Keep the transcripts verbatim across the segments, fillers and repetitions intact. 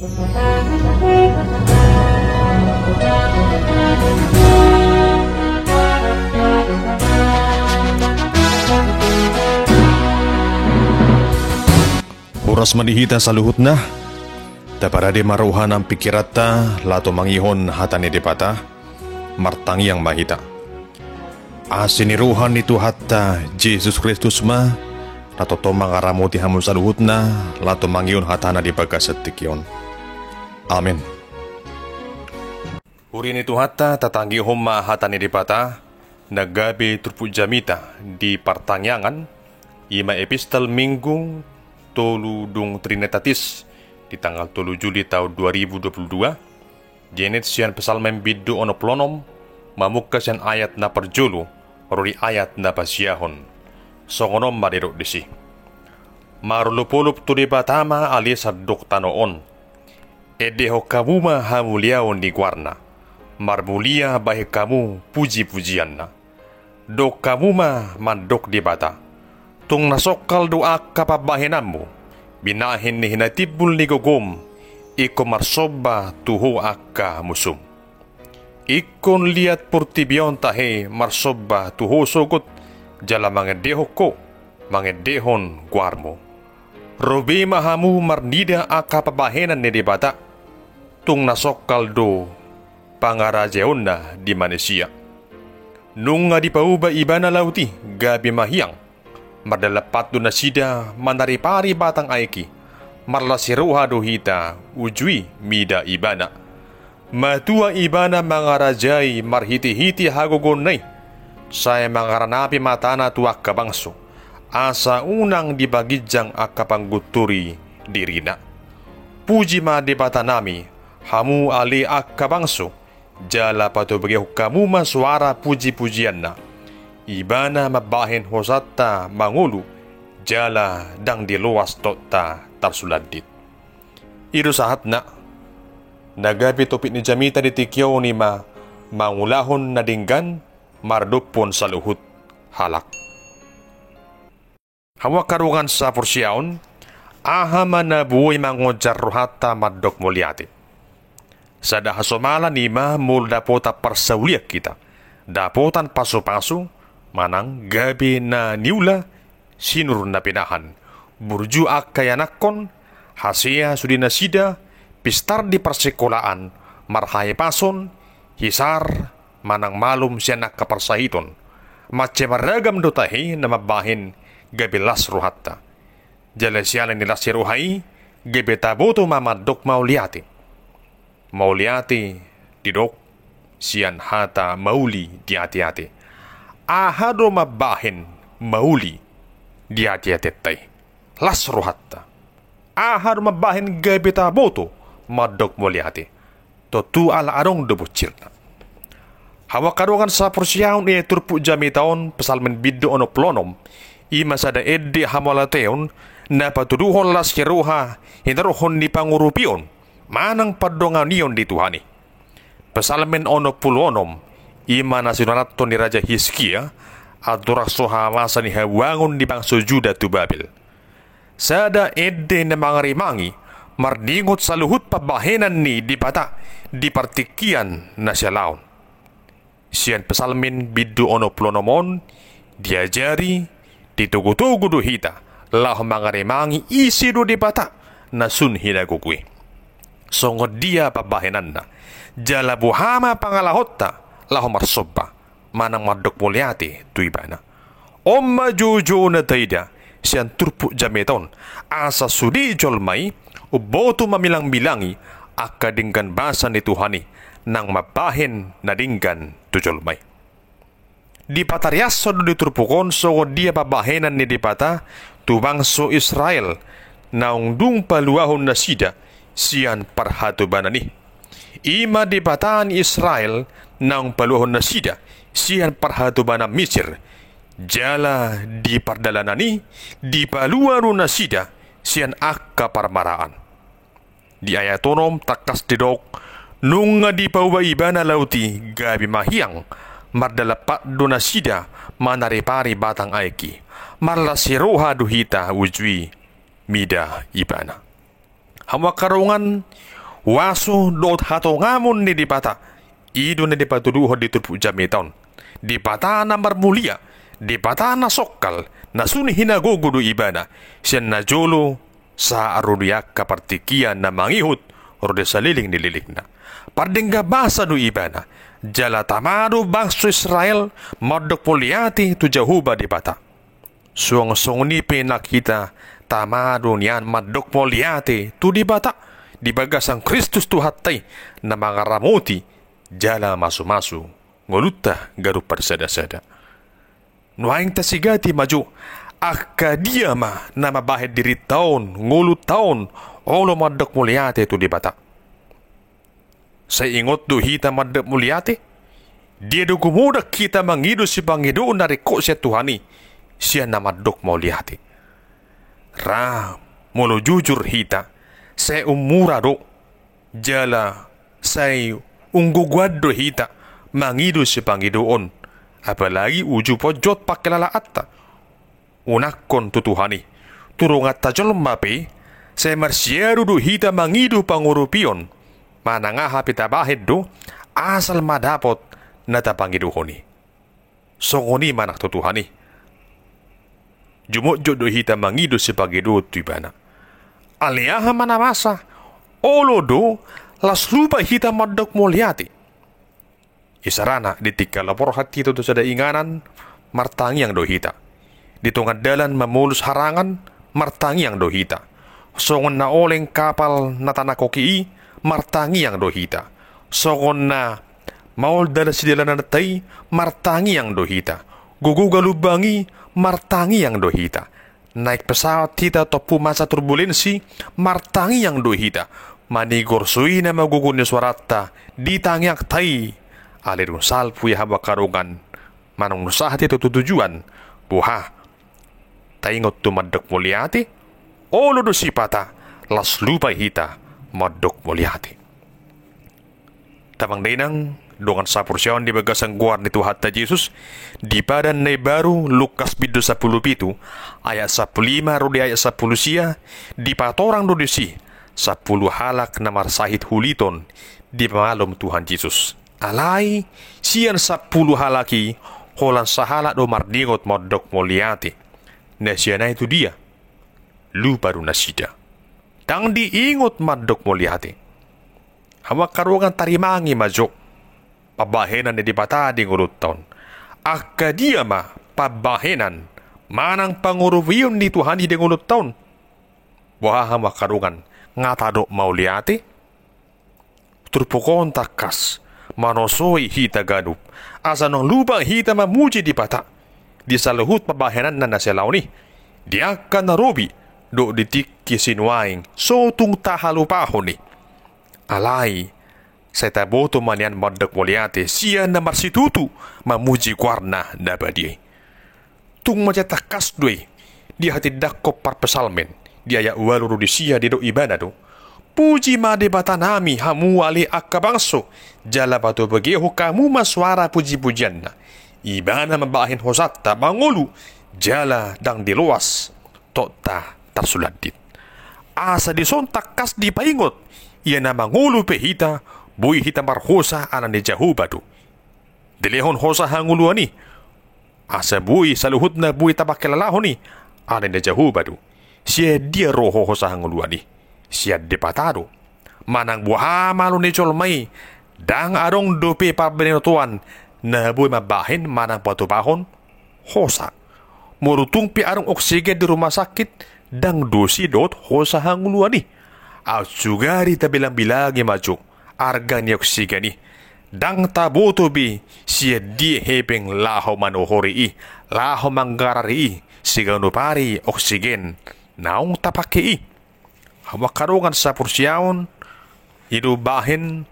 Horas ma di hita saluhutna. Taparade ma roha nang pingkiranta laho tumangihon hata ni Debata. Martangiang ma hita. Asi ni roha ni Tuhanta Jesus Kristus ma na tongtong mangaramoti hamu saluhutna laho tumangihon hatana di bagasan tingki on. Amen. Huria ni Tuhanta, tatangihon ma hata ni Debata na gabe turpuk jamita di partangiangan, i ma epistel Minggu tolu dung Trinitatis di tanggal tolu Juli taon dua ribu dua puluh dua. Dienet sian Psalmen bindu onom pulu onom, mamungka sian ayat na parjolo ro di ayat na pasiahon. Songon on ma didok disi. Marolopolop tu Debata ma ale sandok tano on. Endehon hamu ma hamuliaon ni goarna. Marmulia bahen hamu pujipujianna. Dok hamu ma mandok Debata. Tung na songkal do angka pambahenanmu, binahen ni hinatimbul ni gogom, ingkon marsomba tu ho angka musum. Ingkon liat portibi on tahe marsomba tu ho sogot, jala mangendehon ho, mangendehon goarmu. Ro be ma hamu marnida angka pambahenan ni Debata, tung na songkal do pangarajaonna di manisia. Nunga dipauba ibana laut i gabe mahiang. Mardalan pat do nasida manaripari batang aek i. Marlas ni roha do hita uju i mida ibana. Matua ibana mangarajai marhitehite hagogoonna i. Sai mangaranapi ma tana tu angka bangso. Asa unang dipaginjang angka panggunturi dirina. Puji ma Debatanami, hamu ale angka bangso, jala patobegehon hamu ma soara pujipujianna. Ibana mambahen hosanta mangolu, jala ndang diloas totta tarsulandit. I do sahatna, na gabe topik ni jamita di tingki on i ma mangulahon na denggan mardophon saluhut halak. Hamu angka dongan saporseaon, aha ma na boi mangonjar rohanta mandok mauliate? Sada hasomalan i ma molo dapotan parsaulian hita, dapotan pasupasu, manang gabe na niula sinur na pinahan, burju angka ianakhon, hasea sude nasida, pistar di parsikolaan, marhahipason, hisar, manang malum sian angka parsahiton. Mansai marragam do tahe na mambahen gabe las rohanta. Jala siala ni las ni roha i, gabe taboto ma mandok mauliate. Mauliate didok sian hata mauli di ateate. Aha do mambahen mauli di ateatenta i? Las rohanta. Aha do mambahen gabe taboto mandok mauliate? Tontu ala adong do bonsirna. Hamu angka dongan saporseaon, ia turpuk jamita on, Psalmen bindu onom pulu onom, i ma sada ende hamauliateon na patuduhon las ni roha, hinorhon ni pangurupion manang pandonganion di Tuhan i. Psalmen onom pulu onom, i ma na sinurathon ni Raja Hiskia, andorang so hamamasa ni habuangon ni bangso Juda tu Babel. Sada ende na mangarimangi, marningot saluhut pambahenan ni Debata di partingkian na siala on. Sian Psalmen bindu onom pulu onom on, diajari, ditogutogu do hita, laho mangarimangi ise do Debata na sun hinagogo i. Songon dia pambahenanna, jala boha ma pangalahonta, laho marsomba, manang mandok mauliate tu Ibana. On ma joujou na taida sian turpuk jamita on, asa sude jolma i umboto mamilangmilangi angka denggan basa ni Tuhan i, nang mambahen na denggan tu jolma i. Dipatariashon do di turpuk on songon dia pambahenan ni Debata tu bangso Israel, naung dung paluahon nasida sian parhatobanan i. I ma Debata ni Israel naung paluahon nasida sian parhatobanan Misir, jala di pardalanan i dipalua do nasida sian angka parmaraan. Di ayat onom tangkas didok, nunga dipauba Ibana laut i gabe mahiang, mardalan pat do nasida manaripari batang aek i. Marlas ni roha do hita uju i mida Ibana. Hamu angka dongan, uaso dohot hatongamon ni Debata, i do na dipatuduhon di turpuk jamita on. Debata na marmulia, Debata na songkal, na sun hinagogo do Ibana, sian na jolo sahat ro di angka partingkian na mangihut ro di saleleng ni lelengna. Pardenggan basa do Ibana, jala tama do bangso Israel mandok mauliate tu Jahowa Debata. Suang songon i pe nang hita tama do nian mandok mauliate tu Debata di bagasan Kristus Tuhanta i, na mangaramoti jala mamasumasu ngolunta ganup parsadasada. Nuaeng tasigati ma jo, angka dia ma na mambahen dirinta on, ngolunta on, olo mandok mauliate tu Debata? Sai ingot do hita mandok mauliate? Dia do gumodang hita mangido sipangidoon na ringkot sian Tuhan i, sian na mandok mauliate? Ra, molo jujur hita, sai ummura do, jala sai unggogoan do hita mangido sipangidoon, apalagi uju ponjot pangkilalaanta. Unangkon tu Tuhan i, tu donganta jolma pe, sai marsiadu do hita mangido pangurupion, manang aha pe tabahen do, asal ma dapot na tapangidohon i. Songon i ma nang tu Tuhan i. Jumotjot do hita mangido sipangidoon tu Ibana. Alai aha ma na masa, olo do, las lupa hita mandok mauliate? Isarana di tingki na borhat hita tu sada inganan, martangiang do hita. Di tonga dalan mamolus harangan, martangiang do hita. Songon na oleng kapal na tanangkoki i, martangiang do hita. Songon na maol dalan sidalananta i, martangiang do hita. Gogo galumbang i, martangiang do hita. Naek pesawat hita tompu masa turbulensi, martangiang do hita. Manigor suina ma gogo ni suaranta di tangiangta i. Alai dung salpu ia hamu angka dongan, manang dung sahat hita tu tujuan, boha? Taingot do mandok mauliate? Olo do sipata, las lupa hita mandok mauliate. Damang dainang, dongan saporseaon di bagasan goar ni Tuhanta Jesus, di Padan na Imbaru, Lukas bindu sampulu pitu, ayat sampulu lima ro di ayat sampulu sia, dipatorang do disi sampulu halak na marsahit huliton dipamalum Tuhan Jesus. Alai sian sampulu halak i, holan sahalak do marningot mandok mauliate. Na sian i tu dia? Lupa do nasida. Ndang diingot mandok mauliate. Hamu angka dongan, tarimangi ma jo pambahenan ni Debata di ngolunta on. Angka dia ma pambahenan manang pangurupion ni Tuhan i di ngolunta on? Boha hamu angka dongan, nga tadok mauliate? Turpuk on tangkas manosoi hita ganup, asa unang lupa hita mamuji Debata di saluhut pambahenanna na sialaon i, di angka na robi dohot di tingki sinuaeng so tung tahalupahon i. Alai sai taboto ma nian mandok mauliate sian na marsitutu mamuji goarna na badia i. Tung mansai tangkas do i dihatindangkon parpsalmen, di ayat ualu ro di sia didok ibana do: Puji ma Debatanami hamu ale angka bangso, jala patobegehon hamu ma soara pujipujianna. Ibana mambahen hosanta mangolu, jala ndang diloas totta tarsulandit. Asa dison tangkas dipaingot, ia na mangolu pe hita, boi hita marhosa ala ni Jahowa do. Dilehon hosa hangoluan i, asa boi saluhutna boi tapangkilalahon i, ala ni Jahowa do. Sian dia ro hosa hangoluan i? Sian Debata do. Manang boha malo ni jolma i, ndang adong dope parbinotoan na boi mambahen manang patupahon hosa. Molo tung pe adong oksigen di rumah sakit, ndang dosi dohot hosa hangoluan i. Aut sugari tabilangbilangi ma jo arga ni oksigen i, ndang taboto be sian dia hepeng laho manuhori i, laho manggarari i, siganup ari oksigen naung tapake i. Hamu angka dongan saporseaon, i do bahen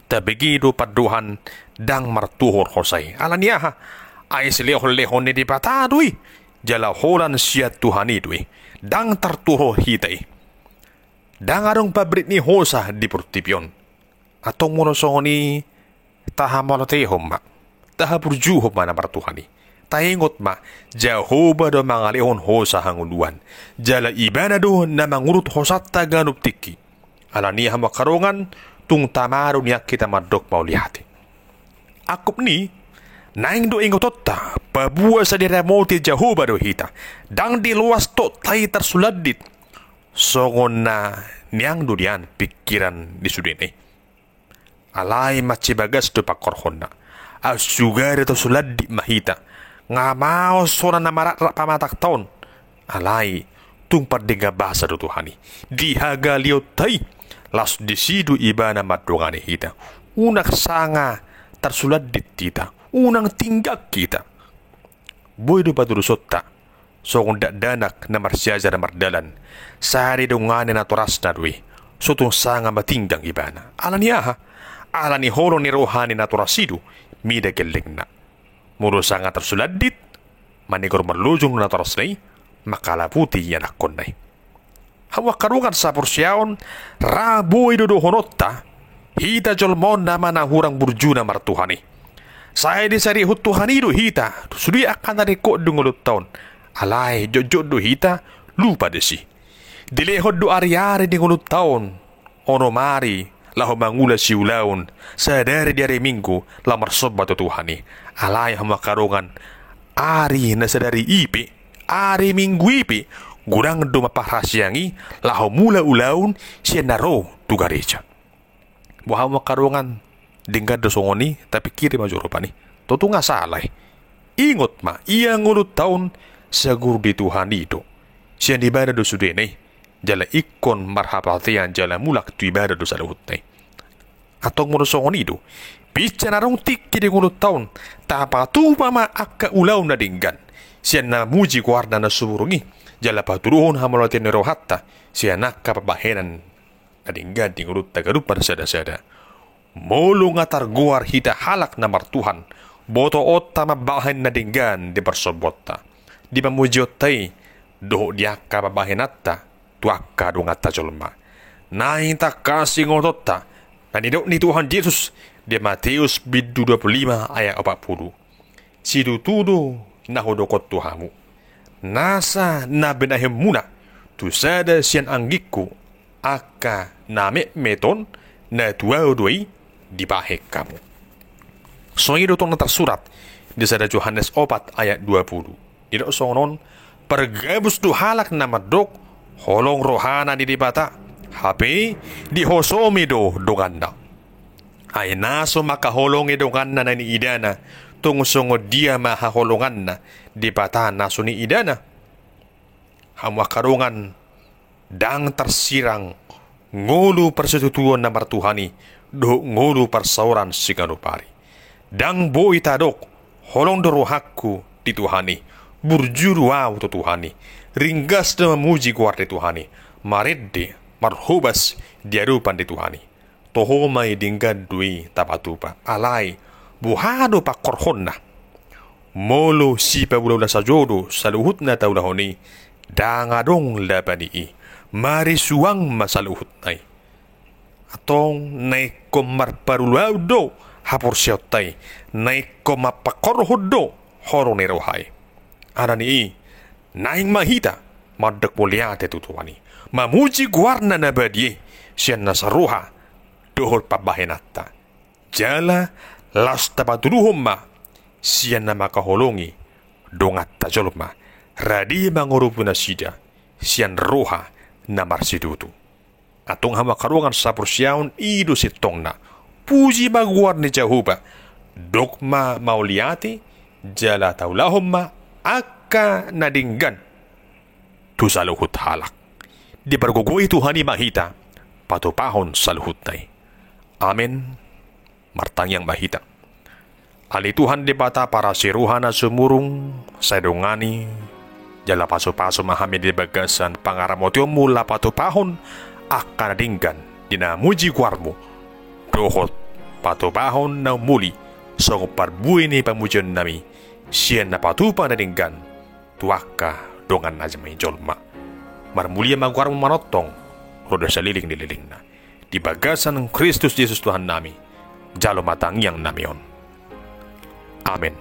tabege do pandohan ndang martuhor hosa i. Ala ni aha? Ai silehonlehon ni Debata do i, jala holan sian Tuhan i do i. Ndang tartuhor hita i. Ndang adong pabrik ni hosa di portibi on. Antong molo songon i, tahamauliatehon ma, tahaburjuhon ma na martuhan i. Taingot ma, Jahowa do mangalehon hosa hangoluan, jala Ibana do na mangurut hosanta ganup tingki. Alani i hamu angka dongan, tung tama do nian hita mandok mauliate. Angkup ni i, naeng do ingotonta, paboa sai diramoti Jahowa do hita, ndang diloas tokta i tarsulandit, songon na niang do nian pingkiran ni sudena i. Alai mansai bagas do pangkorhonna. Asugari tarsulandit ma hita. Nga maos hona na marraprak pamatangta on. Alai, tung pardenggan basa do Tuhan i. Di hagalionta i, laos disi do ibana mandongani hita. Unang sanga tarsulandit hita. Unang tinggang hita. Boi do patuduhonta, songon dakdanak na marsiajar mardalan, sai didongani natorasna do i, so tung sanga matinggang ibana. Alani aha? Alani holong ni roha ni natoras i do, mida gellengna. Molo sanga tarsulandit, manigor marlojong natorasna i, manghalaputi ianakhonna i. Hamu angka dongan saporseaon, ra boi do dohononta, hita jolma on nama na hurang burjuna martuhan i. Sai disarihon Tuhan i do hita, sude angka na ringkot di ngolunta on. Alai, jotjot do hita, lupa disi. Dilehon do ariari di ngolunta on, onom ari, laho mangula siulaon, sadari di ari Minggu, laho marsomba tu Tuhan i. Alai hamu angka dongan, ari na sadari i pe, ari Minggu i pe, godang do ma parasiang i, laho mula ulaon, sian na ro tu gareja. Boha hamu angka dongan, denggan do songon i, tapingkiri ma jolo pan i. Tontu nga sala i. Ingot ma, ia ngolunta on, saguru di Tuhan i do. Sian ibana do sudena i. Jala ingkon marhapatean jala mulak tu ibana do saluhutna i. Antong molo songon i do, pinsa na adong tingki di ngolunta on, tapatupa ma angka ulaon na denggan, sian na muji goarna na sumurung i, jala patuduhon hamauliateon ni rohanta, sian angka pambahenan na denggan di ngolunta ganup marsadasada. Molo nga targoar hita halak na martuhan, botoonta mambahen na denggan di parsombaonta, di pamujionta i, dohot di angka pambahenanta tu angka donganta jolma. Naeng tangkas ingotonta na nidok ni Tuhan Jesus di Mateus bindu dua pulu lima ayat opat pulu. Situtu do na hudok on tu hamu, nasa na binahenmuna tu sada sian anggingku angka na metmet on, na tu ahu do i dibahen hamu. Songon i do tong na tarsurat di sada Johannes opat ayat dua pulu. Didok songon on, pargabus do halak na mandok holong rohana ni Debata, hape dihosomi do donganna. Ai na so mangkaholongi donganna na niidana, tung songon dia ma haholonganna Debata na so niidana? Hamu angka dongan, ndang tarsirang ngolu parsitutuon na martuhan i, dohot ngolu parsaoran siganup ari. Ndang boi tadok, holong do rohangku di Tuhan i, burju do ahu tu Tuhan i, ringgas do mamuji goar ni Tuhan i, marende, marhobas di adopan ni Tuhan i. Toho ma i denggan do i tapatupa. Alai, boha do pangkorhonna? Molo sipabulaula sajo do saluhut na taulahon i, ndang adong laba ni i. Marisuang ma saluhutna i. Antong na ingkon marparulaon do haporseaonta i. Na ingkon marpangkorhon do holong ni roha i. Alani i, naeng ma hita mandok mauliate tu Tuhan i, mamuji goarna na badia i, sian nasa roha dohot pambahenanta. Jala laos tapatuduhon ma sian na mangkaholongi donganta jolma, rade mangurupi nasida sian roha na marsitutu. Antong hamu angka dongan saporseaon, i do sintongna. Puji ma goar ni Jahowa, dok ma mauliate, jala taulahon ma angka na denggan tu saluhut halak. Dipargogoi Tuhan i ma hita patupahon saluhutna i. Amen. Martangiang ma hita. Ale Tuhan Debata parasi roha na sumurung, sai dongani jala pasupasu ma hami di bagasan pangaramotionmu laho patupahon angka na denggan di na muji goarmu, dohot patupahon na umuli songon parbue ni pamujionnami sian na patupa na denggan tu angka dongan na jamai jolma. Marmulia ma goarmu manongtong ro di saleleng ni lelengna. Di bagasan Kristus Jesus Tuhannami, jalo ma tangiangnami on. Amen.